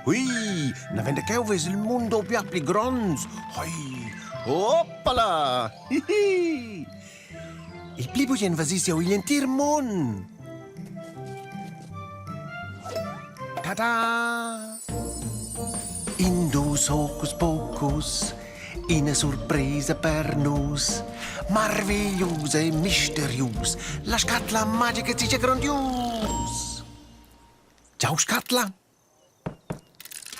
Ui, naven da cheu ves il mondo bia pli gronds. Hoi, hoppala! Hihi! Il pli bugen vesess jeu igl entir mund. Tada! Indus hocus pocus, ina surpresa per nus. Marveglius e misterius, la scatla magica zicha grondius. Ciao scatla!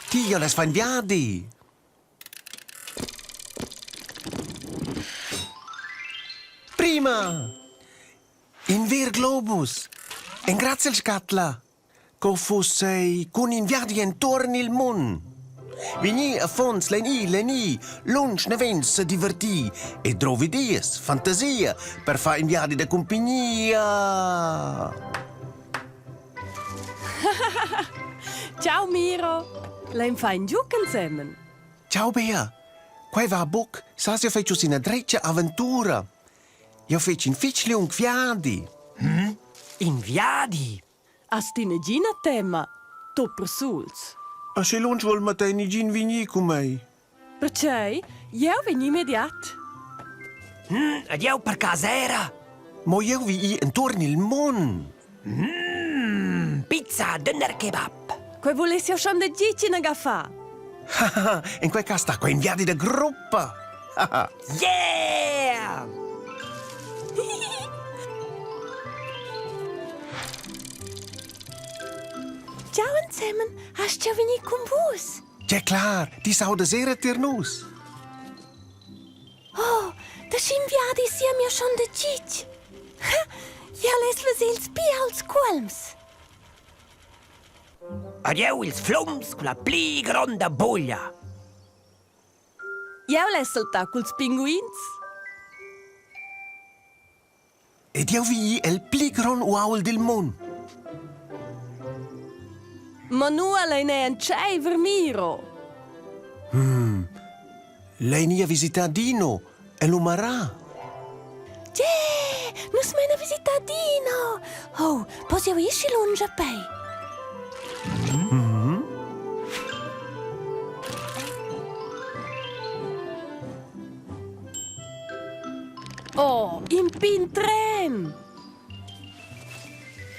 Ti io les fa in viadi! Prima! In ver globus! Engraziel scatla! Co fuss ei cun in viadi entuorn il mund? Vegni affons, lein ir, lein ir, lunsch naven sedivertir e drovi ideas, fantasia per far in viadi da cumpignia. Ciao Miro! Lein far in giuc ensemen? Ciao Bea! Quei va buc, sas jeu fetsch uss ina dretga aventura. Jeu fetsch in fetg liung viadi. Hm? In viadi? Has ti negina tema? Tu persuls. Aschi lunsch vul matei negin vegnir cun mei. Pertgei? Jeu vegn immediat. Hm, ed jeu per casa era. Mo jeu vi ir entuorn il mund. Mm, pizza döner kebab. Quei vuless jeu schon da gitg inaga far. Haha, in quei cass sta quei in viadi da gruppa. Yeah! Ciao ensemen, hast già vegnir cun vus? Tgei clar, ti saudas era tier nus. Oh, da sc'in viadi sia mia schon da gitg. Ha, jeu less veser ils bials cuolms. Ed jeu ils flums cun la pli gronda buglia. Jeu less saltar culs pinguins. Ed jeu vi ir el pli grond uaul dil mund. Ma nua lein ei entscheiver, Miro? Hmm. Lein ir a visitar Dino el Umarà? Yeah! Nus mein a visitar Dino! Oh, pos jeu ir schi lunsch a pei? Mm -hmm. Oh, in pin tren!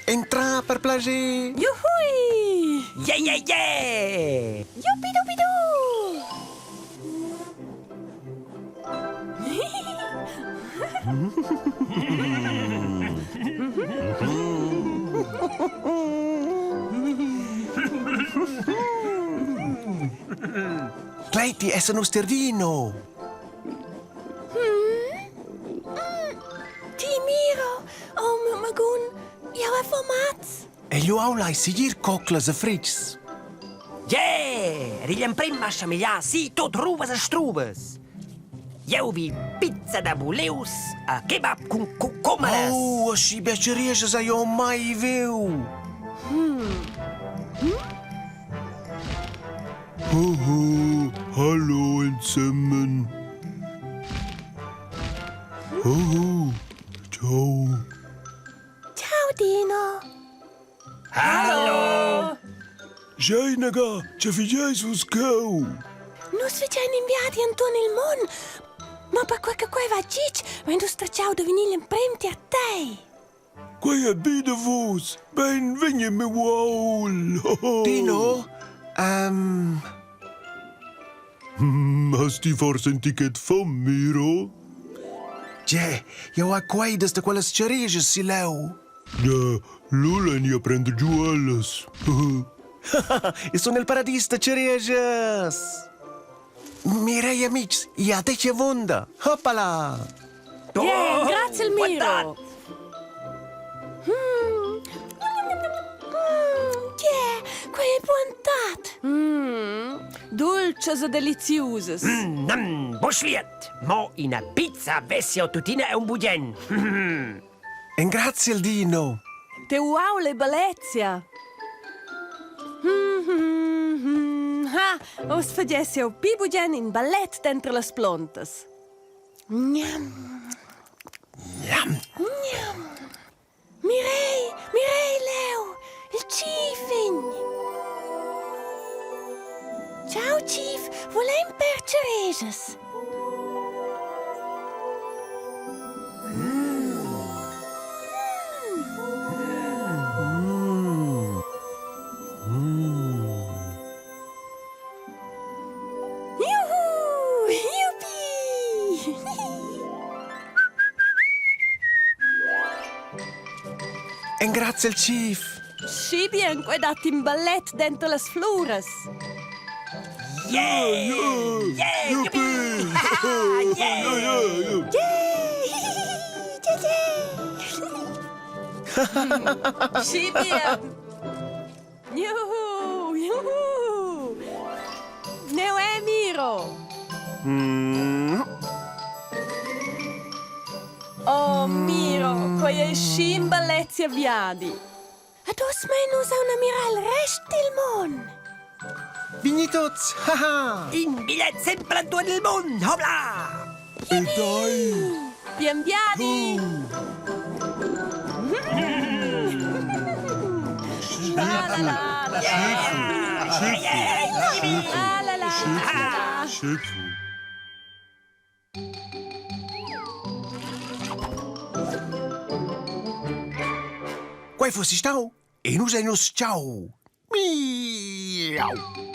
Entra per plascher! Juhui! Yeah, yeah, yeah! Juppiduppidu! Gleiti essan nus Terdino! Ti Miro, oh miu magun, jau hai fomaz. E jeu lai segir coclas e fritgs. Yeah! Ed igl emprim ha schamiglià si tot ruvas e struvas. Jeu vi pizza da buleus a kebab cun cucumeras. Oh, aschi becerias hai jeu mai viu. Hmm. Hmm? Hoho, hallo ensemen. Hoho, ciao. Ciao Dino. Hallo. Scheinaga, ce figeis vus cheu? Nus fagein in viadi entuorn il mund. Ma perquei che quei va gitg, vein nus tratgau da vegnir l'emprem tier tei. Quei è bi da vus. Bein vegni miu uaul. Dino, um... Hmm, has ti forse un ticket fom, Miro? Tge, jau ha queidas da quellas ceregias si leu. Ja, lu lein io prender giu ellas. Io sono nel paradis da ceregias. Mirei amics, ia detg avunda. Hoppala! Yeah, grazie Miro! Mm. Mm, yeah, quei è buontat! Mm, dulces e deliziusas. Mm, nam, buschliet! Mo ina pizza vess jau tuttina un bugen. Engraziel Dino! Te uaul e bellezia! Hmm, hmm, hmm. Ha, oz fagess jau pi bugen in ballet denter las plontas. Gnam. Gnam. Gnam. Mirei, mirei leu, il tschifign. Ciao, Chief, volein per cerejas. Juhu! Juppie! Engraziel, Chief! Schi bien, quei dat in ballet denter las fluras. Yeah! Yeah! Yippee! Yeah! Yeah! Schi bien. Juhu! Juhu! Neu è Miro! Oh Miro, quei ei sc'in bellezia viadi. Ed uss mein nus aunc a mirar il rest dil mund. Vegni tuts! Haha! In bigliet sempel entuorn il mund! Hopla! E dai! Bien viadi! La la la la la la la la. Quei fussi stau e nus ein uss ciao. Miau.